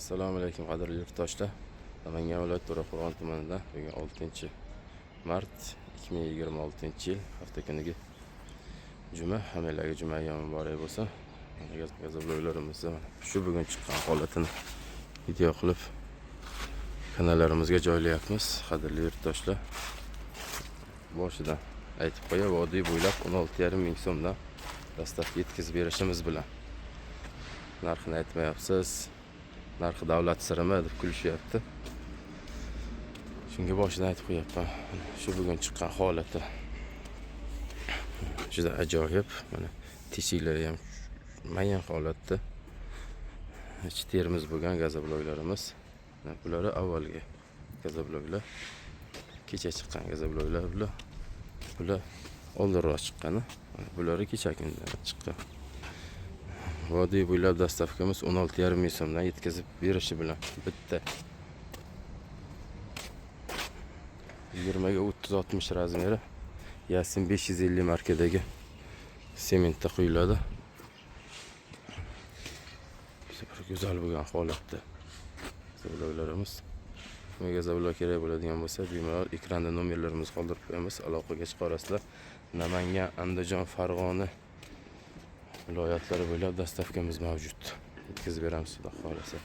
Assalomu alaykum, qadrli yurtdoshlar. Namangan viloyati, To'raqo'rg'on tumanida bugun 6-mart 2026-yil, hafta kunigi juma. Hammanglarga juma ayyomi muborak bo'lsin. Mana газоблок larimizni mana shu bugun chiqqan holatini video qilib kanallarimizga joylayapmiz, qadrli yurtdoshlar. Boshidan aytib qo'yay, vodiy bo'ylab 16,5 ming so'mdan доставка yetkazib berishimiz bilan. Narxini aytmayapsiz, narxi davlat sirimi, deb kulishyapti. Shunga boshidan aytib qo'yapman. Shu bugun chiqqan holati juda ajoyib. Mana teshiklari ham mayin holatda, ichi termiz bo'lgan газоблок larimiz. Mana bulari avvalgi газоблок lar, kecha chiqqan газоблок lar bular. Bular oldinroq chiqqani. Mana bulari kecha kunda chiqqan. Vodiy bo'ylab доставка miz 16,5 ming so'mdan yetkazib berishi bilan. Bitta 20 ga 30 60 размер i Yasin 550 markadagi sementda quyiladi. Super go'zal bo'lgan holatda газоблок larimiz. Nimaga газоблок kerak bo'ladigan bo'lsa, bemalol ekranda nomerlarimizni qoldirib qo'yamiz, aloqaga chiqarasizlar. Namangan, Andijon, Farg'ona viloyatlari bo'ylab доставка miz mavjud. Yetkazib beramiz, xudo xohlasa.